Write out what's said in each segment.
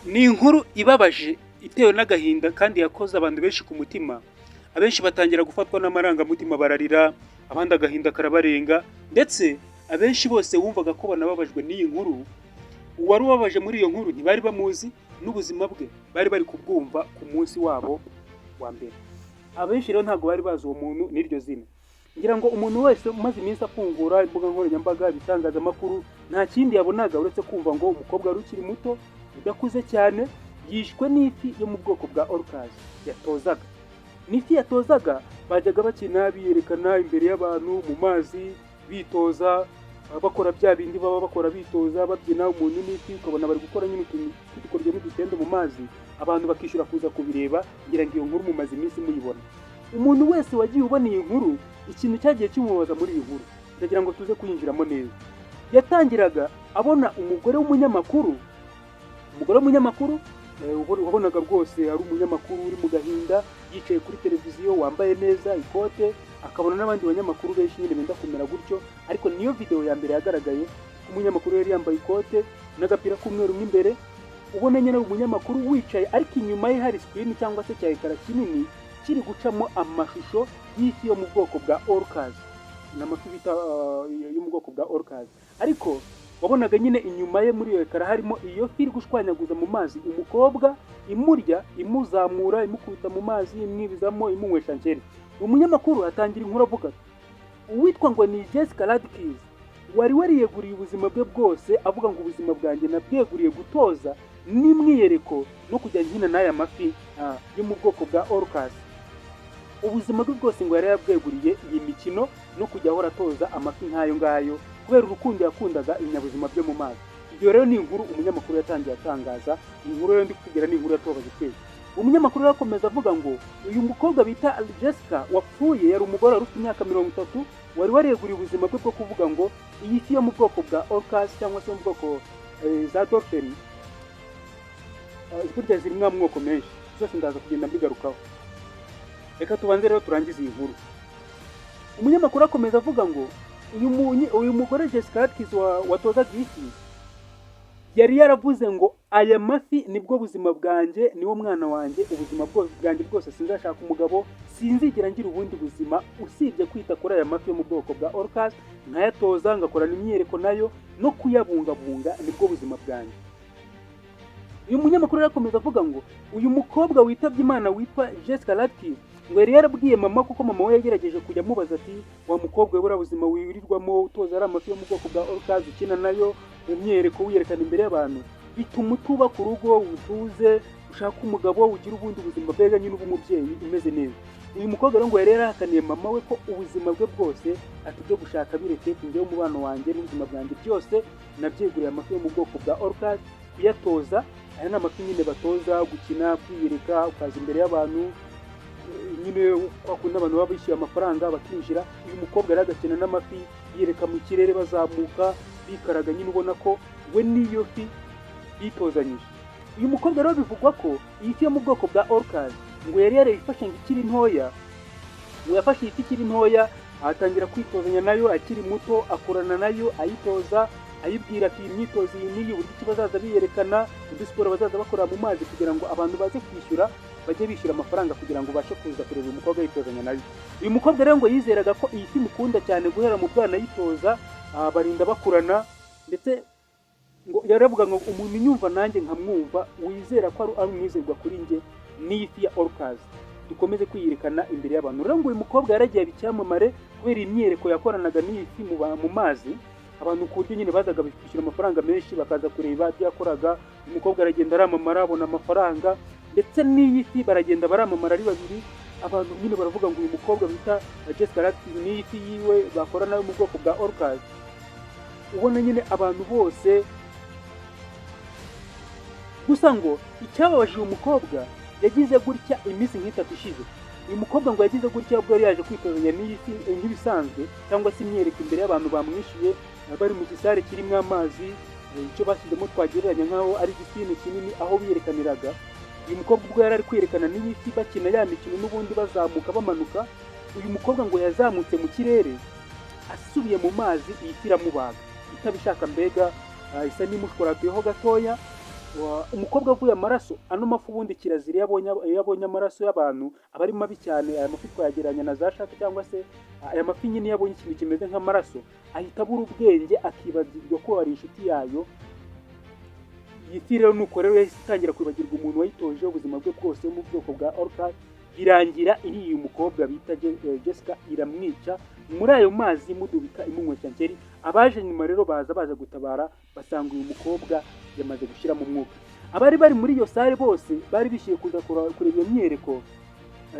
Ni inkuru ibabaje, itewe n'agahinda kandi yakoze abantu benshi ku mutima. Abenshi batangira gufatwa n'amarangamutima, bararira, abandi agahinda karabarenga, ndetse abenshi bose wumvaga ko banababajwe n'iyi nkuru. Uwari ubabaje muri iyo nkuru ntibari bamuzi, n'ubuzima bwe bari bari kubwumva ku munsi wabo wa mbere. Abenshi rero ntabwo bari bazi uwo muntu n'iryo zina. Ngira ngo umuntu wese umaze iminsi afungura imbuga nkoranyambaga, ibitangazamakuru, nta kindi yabonaga uretse kumva ngo umukobwa wari ukiri muto, udakuze cyane, yishwe n'ifi yo mu bwoko bwa orcas yatozaga. N'ifi yatozaga, bajyaga bakina, biyerekana imbere y'abantu mu mazi, bitoza, bakora bya bindi baba bakora bitoza, babyina umuntu n'ifi, ukabona bari gukora nyine utuntu tw'udukoryo n'udutendo mu mazi, abantu bakishyura kuza kubireba. Ngira ngo iyo nkuru mumaze iminsi muyibona. Umuntu wese wagiye ubona iyi nkuru, ikintu cyagiye kimubaza muri iyi nkuru, ndagira ngo tuze kuyinjiramo neza. Yatangiraga abona umugore w'umunyamakuru, umugore w'umunyamakuru wabonaga rwose ari umunyamakuru uri mu gahinda, yicaye kuri televiziyo, wambaye neza ikote, akabona n'abandi banyamakuru benshi nyine benda kumera gutyo. Ariko niyo video ya mbere yagaragaye, umunyamakuru yari yambaye ikote n'agapira k'umweru mo imbere, ubona nyine ari umunyamakuru wicaye, ariko inyuma ye hari screen cyangwa se cya écran kinini kiri gucamo amashusho y'ifi yo mu bwoko bwa orcas. Ni amafi bita yo mu bwoko bwa orcas, ariko wabonaga nyine inyuma ye muri iyo écran harimo iyo fi iri gushwanyaguza mu mazi umukobwa, imurya, imuzamura, imukubita mu mazi, imwibizamo, imunywesha nkeri. Umunyamakuru atangira inkuru avuga ati: "Uwitwa ngo ni Jessica Radkeys wari wariyeguriye ubuzima bwe bwose, avuga ngo ubuzima bwanjye nabweguriye gutoza n'imyiyereko no kujya nkina n'aya mafi yo mu bwoko bwa orcas." Ubuzima bwe bwose ngo yari yarabweguriye iyi mikino no kujya ahora atoza amafi nk'ayo ngayo, kubera urukundo yakundaga ibinyabuzima byo mu mazi. Iyo rero ni inkuru umunyamakuru yatangiye atangaza. Iyi nkuru rero ndi kukubwira ni inkuru yatubabaje twese. Umunyamakuru rero akomeza avuga ngo uyu mukobwa bita Jessica wapfuye yari umugore wari ufite imyaka 30, wari wariyeguriye ubuzima bwe bwo kuvuga ngo iyi fi yo mu bwoko bwa orcas cyangwa se mu bwoko za dolphin, burya zirimo amoko menshi, zose ndaza kugenda mbigarukaho. Reka tubanze rero turangize iyi nkuru. Umunyamakuru akomeza avuga ngo uyu mugore Jessica Atkins watozaga ifi yari yaravuze ngo: "Aya mafi nibwo buzima bwanjye, niwo mwana wanjye, ubuzima bwanjye bwose sinzashaka umugabo, sinzigera ngira ubundi buzima usibye kwita kuri aya mafi yo mu bwoko bwa orcas, nkayatoza, ngakorana imyiyereko nayo no kuyabungabunga, nibwo buzima bwanjye." Uyu munyamakuru arakomeza avuga ngo uyu mukobwa witabye Imana witwa Jessica Radcliffe ngo yari yarabwiye mama, kuko mama we yagerageje kujya amubaza ati: "Wa mukobwa we, buriya buzima wirirwamo utoza ari amafi yo mu bwoko bwa orcas, ukina nayo mu myiyereko, wiyerekana imbere y'abantu, bituma utubaka urugo, utuze, ushaka umugabo, ugira ubundi buzima, mbega nyine uba umubyeyi umeze neza?" Uyu mukobwa rero ngo yari yarahakaniye mama we ko ubuzima bwe bwose, ati: "Ibyo gushaka bireke, njyewe umubano wanjye n'ubuzima bwanjye byose nabyeguriye amafi yo mu bwoko bwa orcas, kuyatoza." Aya ni amafi nyine batoza gukina, kwiyereka, ukaza imbere y'abantu nyine kwa kundi abantu baba bishyuye amafaranga bakinjira. Uyu mukobwa rero agakina n'amafi, yiyereka mu kirere, bazamuka, bikaraga, nyine ubona ko we n'iyo fi bitozanyije. Uyu mukobwa rero bivugwa ko iyi fi yo mu bwoko bwa orcas ngo yari yarayifashe ngo ikiri ntoya, ngo yafashe iyi fi ikiri ntoya, atangira kwitozanya nayo akiri muto, akurana nayo, ayitoza, ayibwira ati iyi myitozo iyi n'iyi, uburyo ki bazaza biyerekana, udusiporo bazaza bakora mu mazi, kugira ngo abantu baze kwishyura, bajye bishyura amafaranga kugira ngo ubashe kuza kureba uyu mukobwa yitozanya nayo. Uyu mukobwa rero ngo yizeraga ko iyi fi imukunda cyane guhera mu bwana ayitoza, barinda bakurana, ndetse ngo yaravuga ngo umuntu unyumva nanjye nkamwumva, wizera ko ari umwizerwa kuri njye, n'iyi fi ya orcas, dukomeze kwiyerekana imbere y'abantu. Rero ngo uyu mukobwa yaragiye aba icyamamare kubera imyiyereko yakoranaga n'iyi fi mu mazi, abantu ku buryo nyine bazaga bishyura amafaranga menshi bakaza kureba ibyo yakoraga. Umukobwa aragenda aramamara, abona amafaranga, ndetse n'iyi fi baragenda baramamara ari babiri. Abantu nyine baravuga ngo uyu mukobwa bita Jessica Radcliffe n'iyi fi yiwe bakora nawe mu bwoko bwa orcas, ubona nyine abantu bose. Gusa ngo icyababaje uyu mukobwa, yagize gutya iminsi nk'itatu ishize, uyu mukobwa ngo yagize gutya ubwo yari yaje kwitozanya n'iyi fi nk'ibisanzwe cyangwa se imyereko imbere y'abantu bamwishyuye, bari mu gisare kirimo amazi, icyo bashyizemo twagereranya nk'aho ari igisine kinini aho biyerekaniraga. Uyu mukobwa ubwo yari ari kwerekana n'iyi fi, bakina ya mikino n'ubundi, bazamuka, bamanuka, uyu mukobwa ngo yazamutse mu kirere, asubiye mu mazi iyi fi iramubaga itabishaka, mbega isa n'imushwaratuyeho gatoya. Umukobwa avuye amaraso. Ano mafi ubundi kirazira, iyo abonye amaraso y'abantu aba ari mabi cyane. Aya mafi twayagereranya na za shark, cyangwa se aya mafi nyine iyo abonye ikintu kimeze nk'amaraso ahita abura ubwenge, akibagirwa ko ari inshuti yayo. Iyi fi rero nuko rero yahise itangira kwibagirwa umuntu wayitoje ubuzima bwe bwose wo mu bwoko bwa orca, birangira iriye umukobwa bita Jessica, iramwica muri ayo mazi, imudubika, imunywesha nkeri. Abaje nyuma rero baza gutabara, basanga uyu mukobwa yamaze gushyiramo umwuka. Abari bari muri iyo salle bose bari bishyuye kuza kureba iyo myiyereko,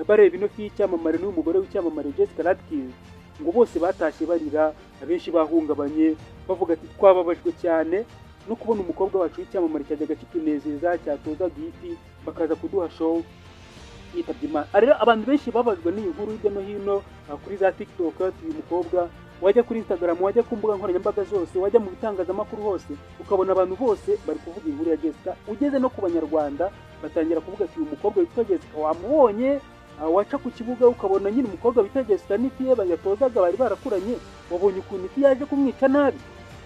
bareba ino fi y'icyamamare n'uyu mugore w'icyamamare Jessica Ratkins, ngo bose batashye barira, abenshi bahungabanye, bavuga ati: "Twababajwe cyane no kubona umukobwa wacu w'icyamamare cyajyaga kitunezeza, cyatozaga iyi fi, bakaza kuduha show yitabye Imana." Rero abantu benshi babajwe n'iyi nkuru hirya no hino, kuri za TikTok ati uyu mukobwa, wajya kuri Instagram, wajya ku mbuga nkoranyambaga zose, wajya mu bitangazamakuru hose, ukabona abantu bose bari kuvuga inkuru ya Jessica. Ugeze no ku Banyarwanda batangira kuvuga ati: "Uyu mukobwa witwa Jessica wamubonye?" Waca ku kibuga ukabona nyine umukobwa bita Jessica n'ifi ye yatozaga bari barakuranye, wabonye ukuntu ifi yaje kumwica nabi.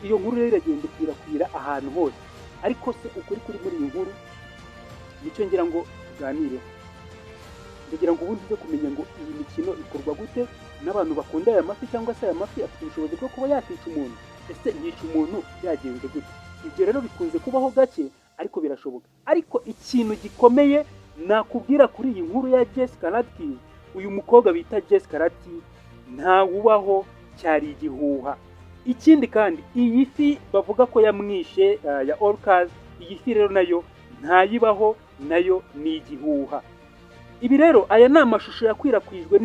Iyo nkuru rero iragenda ikwirakwira ahantu hose. Ariko se ukuri kuri muri iyi nkuru nicyo ngira ngo tuganireho. Ndagira ngo ubundi uze kumenya ngo iyi mikino ikorwa gute n'abantu bakunda aya mafi, cyangwa se aya mafi afite ubushobozi bwo kuba yakica umuntu? Ese yica umuntu byagenze gute? Ibyo rero bikunze kubaho gake, ariko birashoboka. Ariko ikintu gikomeye nakubwira kuri iyi nkuru ya Jessica Radke, uyu mukobwa bita Jessica Radke ntawubaho, cyari igihuha. Ikindi kandi, iyi fi bavuga ko yamwishe ya orcas, iyi fi rero nayo ntayibaho, nayo ni igihuha. Ibi rero, aya ni amashusho yakwirakwijwe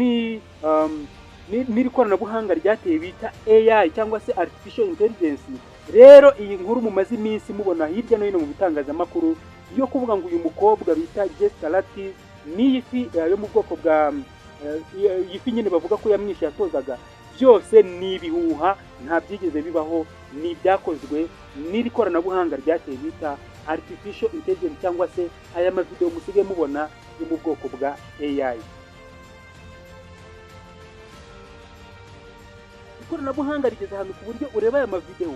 n'iri koranabuhanga ryateye bita AI cyangwa se artificial intelligence. Rero iyi nkuru mumaze iminsi mubona hirya no hino mu bitangazamakuru yo kuvuga ngo uyu mukobwa bita Jessica Radke n'iyi fi yo mu bwoko bwa iyi fi nyine bavuga ko yamwishe yatozaga, byose ni ibihuha, nta byigeze bibaho, ni ibyakozwe n'iri koranabuhanga ryateye bita artificial intelligence, cyangwa se aya mavideo musigaye mubona yo mu bwoko bwa AI. Ikoranabuhanga rigeze ahantu ku buryo ureba aya mavideo,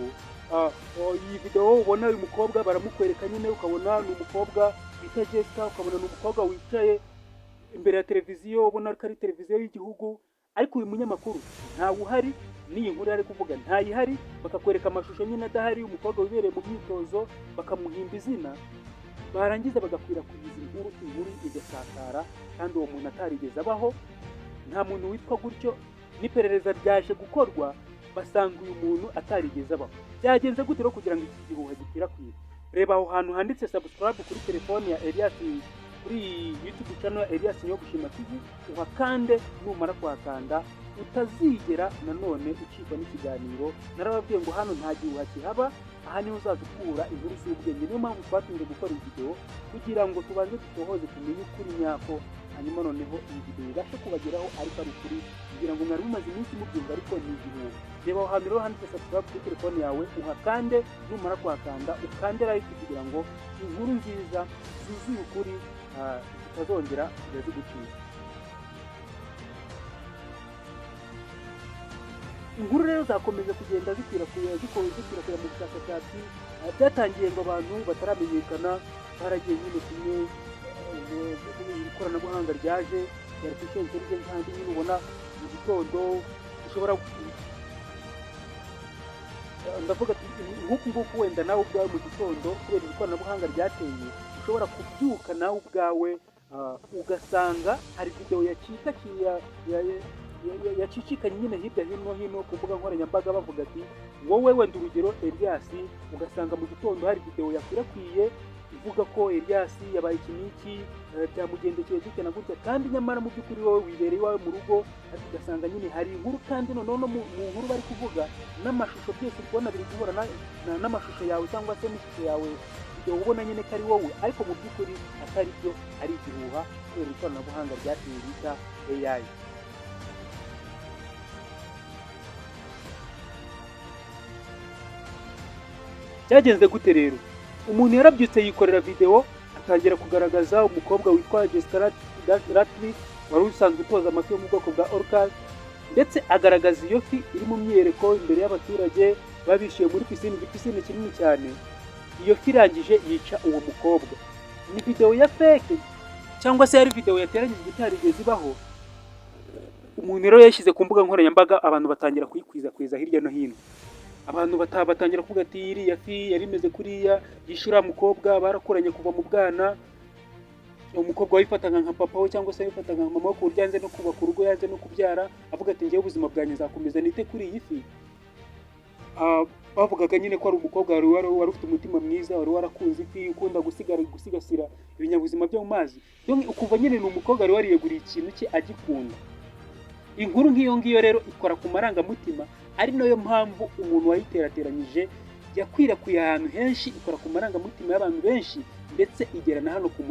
iyi video ubona uyu mukobwa baramukwereka nyine, ukabona ni umukobwa bita Jessica, ukabona ni umukobwa wicaye imbere ya televiziyo, ubona ko ari televiziyo y'igihugu, ariko uyu munyamakuru ntawe uhari, n'iyi nkuru ari kuvuga ntayihari. Bakakwereka amashusho nyine adahari, umukobwa wibereye mu myitozo, bakamuhimba izina, barangiza bagakwirakwiza inkuru, inkuru igasakara kandi uwo muntu atarigeze abaho, nta muntu witwa gutyo. N'iperereza ryaje gukorwa, basanga uyu muntu atarigeze abaho. Byagenze gute rero kugira ngo iki gihuha gikwirakwire? Reba aho hantu handitse subscribe kuri telefone ya Elias, kuri YouTube channel ya Elias Niyogushima TV, uhakande. Numara kuhakanda utazigera nanone ucikwa n'ikiganiro. Narababwiye ngo hano nta gihuha kihaba, aha niho uzaza ukura inkuru z'ubwenge. Niyo mpamvu twatinze gukora iyi video, kugira ngo tubanze dutohoze, tumenye ukuri nyako, hanyuma noneho iyi video ibashe kubageraho ariko ari ukuri, kugira ngo mwari mumaze iminsi mubyumva ariko ni igihuha. Reba aho hantu rero handitse subscribe kuri telefone yawe, uhakande. Numara kuhakanda ukande like, kugira ngo inkuru nziza zuzuye ukuri zitazongera kujya zigucika. Inkuru rero zakomeje kugenda zikwirakwira mu bushakashatsi. Byatangiye ngo abantu bataramenyekana baragiye nyine kumwe ikoranabuhanga ryaje rya artificial intelligence, handi nyine ubona mu gitondo ushobora, ndavuga ati nk'uku nguku wenda nawe ubwawe mu gitondo, kubera iri koranabuhanga ryateye, ushobora kubyuka nawe ubwawe ugasanga hari video yacicikanye nyine hirya hino hino ku mbuga nkoranyambaga, bavuga ati wowe, wenda urugero Elias, ugasanga mu gitondo hari video yakwirakwiye ivuga ko Elias yabaye iki n'iki, byamugendekeye gutya na gutya, kandi nyamara mu by'ukuri wowe wibereye iwawe mu rugo, ariko ugasanga nyine hari inkuru, kandi noneho no mu nkuru bari kuvuga n'amashusho, byose uri kubona biri guhura n'amashusho yawe cyangwa se n'ishusho yawe, video ubona nyine ko ari wowe, ariko mu by'ukuri atari byo, ari igihuha kubera ikoranabuhanga ryateye bita AI. Byagenze gute rero? Umuntu yarabyutse yikorera video, atangira kugaragaza umukobwa witwa Jessica Ratcliffe wari usanzwe utoza amafi yo mu bwoko bwa orcas, ndetse agaragaza iyo fi iri mu myiyereko imbere y'abaturage babishyuye muri pisine, igipisine kinini cyane. Iyo fi irangije yica uwo mukobwa. Ni videwo ya fake cyangwa se yari videwo yateranyijwe itarigeze ibaho. Umuntu rero yashyize ku mbuga nkoranyambaga, abantu batangira kuyikwirakwiza hirya no hino. Abantu batangira kuvuga ati: "Iriya fi yari imeze kuriya, yishe uriya mukobwa, barakuranye kuva mu bwana." Umukobwa wayifataga nka papa we cyangwa se wayifataga nka mama we, ku buryo yanze no kubaka urugo, yanze no kubyara, avuga ati: "Ngewe ubuzima bwanjye nzakomeza nite kuri iyi fi." Bavugaga nyine ko ari umukobwa wari ufite umutima mwiza, wari warakunze ifi, ukunda gusigasira ibinyabuzima byo mu mazi. Donc ukumva nyine ni umukobwa wari wariyeguriye ikintu cye agikunda. Inkuru nk'iyo ngiyo rero ikora ku marangamutima, ari nayo mpamvu umuntu wayiterateranyije yakwirakwiye ahantu henshi, ikora ku marangamutima y'abantu benshi, ndetse igera na hano ku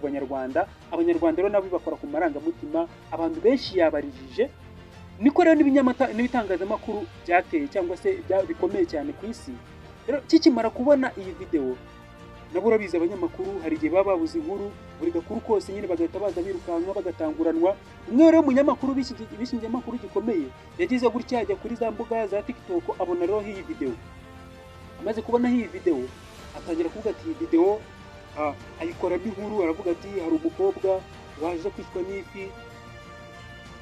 Banyarwanda. Abanyarwanda rero nabo bakora ku marangamutima, abantu benshi yabarijije. Niko rero n'ibitangazamakuru byateye cyangwa se bikomeye cyane ku isi rero kikimara kubona iyi videwo, nabo urabizi, abanyamakuru hari igihe baba babuze inkuru, buri gakuru kose nyine bagahita baza birukanka bagatanguranwa. Umwe rero umunyamakuru w'iki kinyamakuru gikomeye yagize gutya ajya kuri za mbuga za TikTok, abona rero iyi videwo. Amaze kubonaho iyi videwo, atangira kuvuga ati iyi videwo, ayikoramo inkuru, aravuga ati: "Hari umukobwa waje kwicwa n'ifi."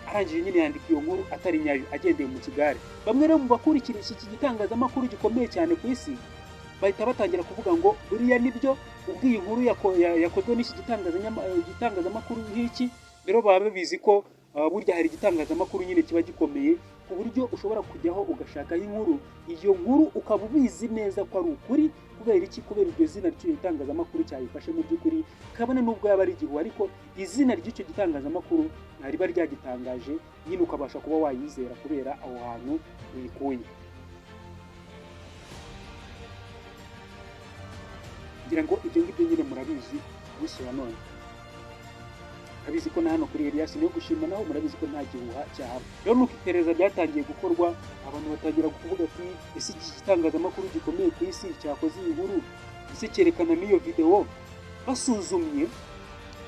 Arangije nyine yandika iyo nkuru atari nyayo, agendeye mu kigare. Bamwe rero mu bakurikira iki gitangazamakuru gikomeye cyane ku isi bahita batangira kuvuga ngo buriya nibyo, ubwo iyi nkuru yakozwe n'iki gitangazamakuru nk'iki rero, baba babizi ko burya hari igitangazamakuru nyine kiba gikomeye ku buryo ushobora kujyaho ugashakaho inkuru, iyo nkuru ukaba ubizi neza ko ari ukuri. Kubera iki? Kubera iryo zina ry'icyo gitangazamakuru cyayifashe mu by'ukuri, kabone n'ubwo yaba ari igihuha, ariko izina ry'icyo gitangazamakuru riba ryagitangaje nyine, ukabasha kuba wayizera kubera aho hantu uyikuye. Ngira ngo ibyo ngibyo nyine murabizi. Munsi wa none murabizi ko na hano kuri Elias niyo gushima, naho murabizi ko nta gihuha cyahaba. Rero nuko iperereza ryatangiye gukorwa, abantu batangira kuvuga ati: "Ese iki gitangazamakuru gikomeye ku isi cyakoze iyi nkuru, ese cyerekana n'iyo videwo?" Basuzumye,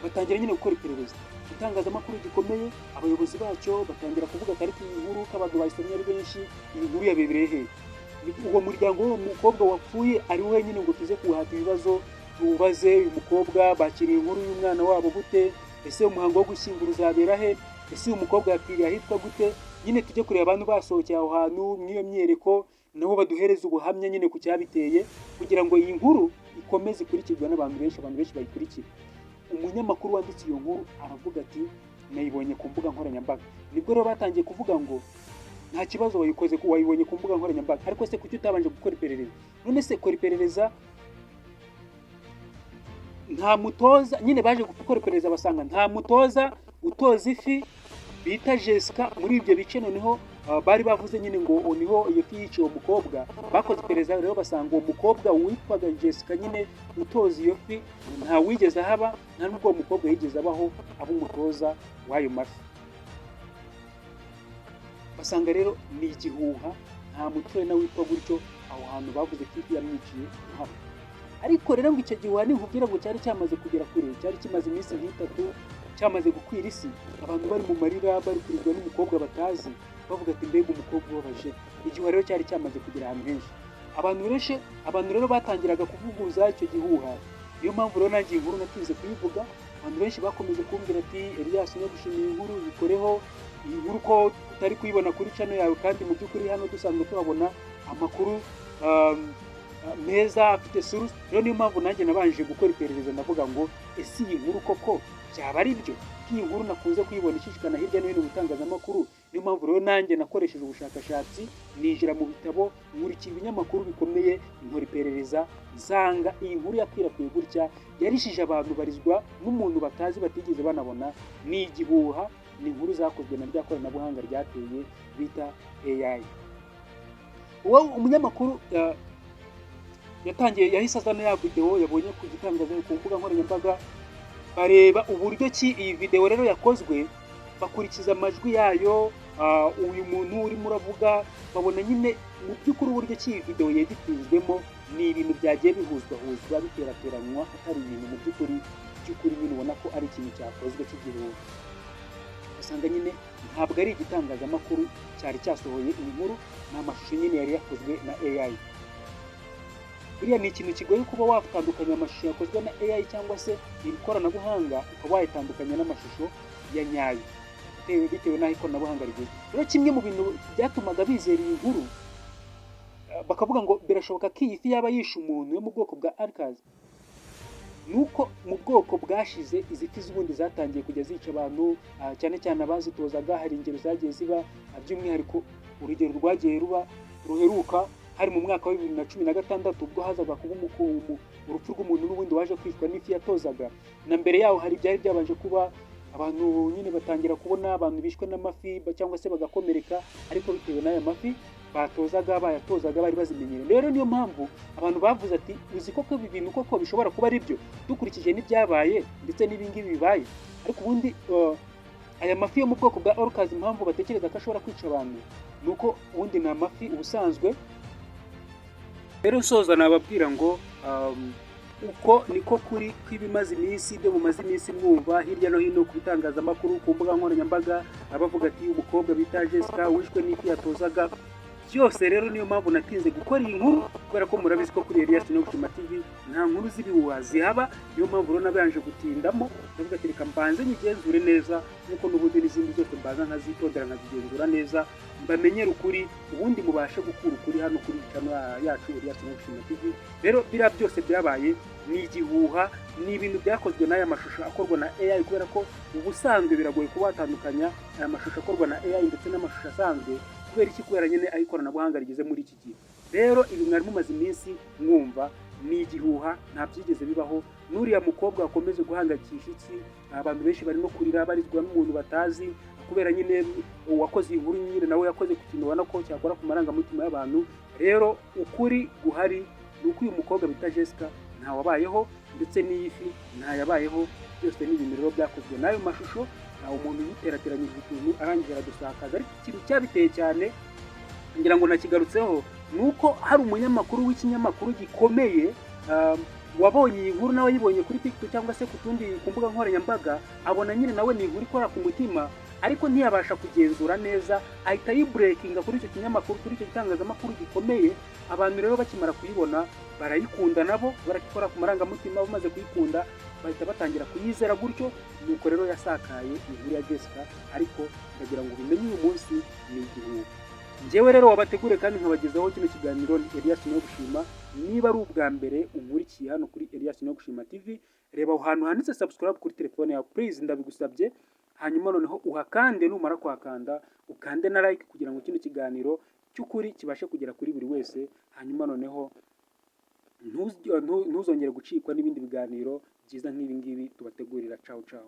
batangira nyine gukora iperereza. Igitangazamakuru gikomeye, abayobozi bacyo batangira kuvuga ati: "Ariko iyi nkuru ko abantu bayisomye ari benshi, iyi nkuru yabebereye he? Uwo muryango w'uwo mukobwa wapfuye ari wenyine ngo tuze kuwuhata ibibazo, tuwubaze uyu mukobwa bakiriye inkuru y'umwana wabo gute? Ese umuhango wo gushyingura uzabera he? Ese uyu mukobwa yapfiriye ahitwa gute? Nyine tujye kureba abantu basohokeye aho hantu mw'iyo myereko, nabo baduhereze ubuhamya nyine ku cyabiteye, kugira ngo iyi nkuru ikomeze ikurikirwe n'abantu benshi, abantu benshi bayikurikire." Umunyamakuru wanditse iyo nkuru aravuga ati: "Nayibonye ku mbuga nkoranyambaga." Nibwo rero batangiye kuvuga ngo nta kibazo, wayikoze, wayibonye ku mbuga nkoranyambaga, ariko se kuki utabanje gukora iperereza? None se kora iperereza, nta mutoza. Nyine baje gukora iperereza, basanga nta mutoza utoza ifi bita Jessica muri ibyo bice. Noneho bari bavuze nyine ngo niho iyo fi yiciye uwo mukobwa. Bakoze iperereza rero, basanga uwo mukobwa witwaga Jessica nyine utoza iyo fi nta wigeze ahaba, nta n'ubwo uwo mukobwa yigeze abaho aba umutoza w'ayo mafi. Basanga rero ni igihuha, nta mutrainer witwa gutyo aho hantu bavuze ko ifi yamwiciye uhaba. Ariko rero ngo icyo gihuha ninkubwira ngo cyari cyamaze kugera kure, cyari kimaze iminsi nk'itatu cyamaze gukwira isi, abantu bari mu marira, bari kurirwa n'umukobwa batazi, bavuga ati: "Mbega umukobwa ubabaje!" Igihuha rero cyari cyamaze kugera ahantu henshi, abantu benshi. Abantu rero batangiraga kuvuguruza icyo gihuha. Niyo mpamvu rero nanjye iyi nkuru natinze kuyivuga. Abantu benshi bakomeje kumbwira ati: "Elias, no gushimira, iyi nkuru yikoreho, iyi nkuru ko tutari kuyibona kuri channel yawe, kandi mu by'ukuri hano dusanzwe tuhabona amakuru meza afite source." Rero niyo mpamvu nanjye nabanje gukora iperereza, ndavuga ngo: "Ese iyi nkuru koko byaba ari byo, ko iyi nkuru nakunze kuyibona ishishikana hirya no hino mu bitangazamakuru?" Niyo mpamvu rero nanjye nakoresheje ubushakashatsi, ninjira mu bitabo, nkurikira ibinyamakuru bikomeye, nkora iperereza, nsanga iyi nkuru yakwirakwiye gutya, yarishije abantu barizwa n'umuntu batazi, batigeze banabona, ni igihuha, ni inkuru zakozwe na rya koranabuhanga ryateye bita AI. Uwo umunyamakuru yatangiye, yahise azana ya videwo yabonye ku gitangaza ku mbuga nkoranyambaga, bareba uburyo ki iyi videwo rero yakozwe, bakurikiza amajwi yayo, uyu muntu urimo uravuga, babona nyine mu by'ukuri uburyo ki iyi videwo yeditinzwemo ni ibintu byagiye bihuzwahuzwa, biterateranywa, atari ibintu mu by'ukuri nyine ubona ko ari ikintu cyakozwe cy'igihuha. Usanga nyine ntabwo ari igitangazamakuru cyari cyasohoye iyi nkuru, ni amashusho nyine yari yakozwe na AI. Buriya ni ikintu kigoye kuba watandukanya amashusho yakozwe na AI cyangwa se iri koranabuhanga, ukaba wayatandukanya n'amashusho ya nyayo bitewe n'aho ikoranabuhanga rigeze. Rero kimwe mu bintu byatumaga bizera iyi nkuru, bakavuga ngo birashoboka ko iyi fi yaba yishe umuntu yo mu bwoko bwa orcas, nuko mu bwoko bwashize izi fi z'ubundi zatangiye kujya zica abantu, cyane cyane abazitozaga. Hari ingero zagiye ziba, by'umwihariko urugero rwagiye ruba ruheruka hari mu mwaka wa 2016, ubwo hazaga kuba urupfu rw'umuntu n'ubundi waje kwicwa n'ifi yatozaga. Na mbere yaho hari ibyari byabanje kuba, abantu nyine batangira kubona abantu bishwe n'amafi cyangwa se bagakomereka, ariko bitewe n'aya mafi batozaga, bayatozaga bari bazimenyereye. Rero niyo mpamvu abantu bavuze ati: "Uzi koko ibi bintu koko bishobora kuba ari byo, dukurikije n'ibyabaye ndetse n'ibingibi bibaye?" Ariko ubundi aya mafi yo mu bwoko bwa orcas, impamvu batekereza ko ashobora kwica abantu ni uko ubundi ni amafi ubusanzwe. Rero nsoza nababwira ngo uko niko kuri kw'ibimaze iminsi, ibyo mumaze iminsi mwumva hirya no hino ku bitangazamakuru, ku mbuga nkoranyambaga, abavuga ati umukobwa bita Jessica wishwe n'ifi yatozaga. Byose rero niyo mpamvu natinze gukora iyi nkuru, kubera ko murabizi ko kuri Elias Nyogushima TV nta nkuru z'ibihuha zihaba. Niyo mpamvu rero nabanje gutindamo, ndavuga ati reka mbanze nyigenzure neza, nk'uko n'ubundi n'izindi zose mbanza nkazitondera, nkazigenzura neza, mbamenyere ukuri, ubundi mubashe gukura ukuri hano kuri channel yacu Elias Nyogushima TV. Rero biriya byose byabaye ni igihuha, ni ibintu byakozwe n'aya mashusho akorwa na AI, kubera ko ubusanzwe biragoye kuba watandukanya aya mashusho akorwa na AI ndetse n'amashusho asanzwe. Kubera iki? Kubera nyine aho ikoranabuhanga rigeze muri iki gihe. Rero ibi mwari mumaze iminsi mwumva ni igihuha, nta byigeze bibaho. N'uriya mukobwa wakomeje guhangayikisha isi, abantu benshi barimo kurira barizwa n'umuntu batazi, kubera nyine uwakoze iyi nkuru nyine nawe yakoze ku kintu ubona ko cyakora ku marangamutima y'abantu. Rero ukuri guhari ni uko uyu mukobwa bita Jessica ntawabayeho, ndetse n'iyi fi ntayabayeho. Byose ni ibintu rero byakozwe n'ayo mashusho, ntawe umuntu yiterateranyije utuntu arangije aradusakaza. Ariko ikintu cyabiteye cyane, ngira ngo nakigarutseho, ni uko hari umunyamakuru w'ikinyamakuru gikomeye wabonye iyi nkuru, nawe ayibonye kuri TikTok cyangwa se ku tundi ku mbuga nkoranyambaga, abona nyine nawe ni inkuru ikora ku mutima, ariko ntiyabasha kugenzura neza, ahita ayibreakinga kuri icyo kinyamakuru, kuri icyo gitangazamakuru gikomeye. Abantu rero bakimara kuyibona barayikunda, nabo barakikora ku marangamutima. Bamaze kuyikunda bahita batangira kuyizera gutyo, nuko rero yasakaye inkuru ya Jessica. Ariko ndagira ngo ubimenye, uyu munsi ni igihuha. Njyewe rero wabategure kandi nkabagezaho kino kiganiro ni Elias Gushima. Niba ari ubwa mbere unkurikiye hano kuri Elias Gushima TV, reba aho hantu handitse subscribe kuri telefone yawe, please, ndabigusabye. Hanyuma noneho uhakande, numara kuhakanda ukande na like, kugira ngo kino kiganiro cy'ukuri kibashe kugera kuri buri wese. Hanyuma noneho ntuzongere gucikwa n'ibindi biganiro byiza nk'ibi ngibi tubategurira. Ciao ciao.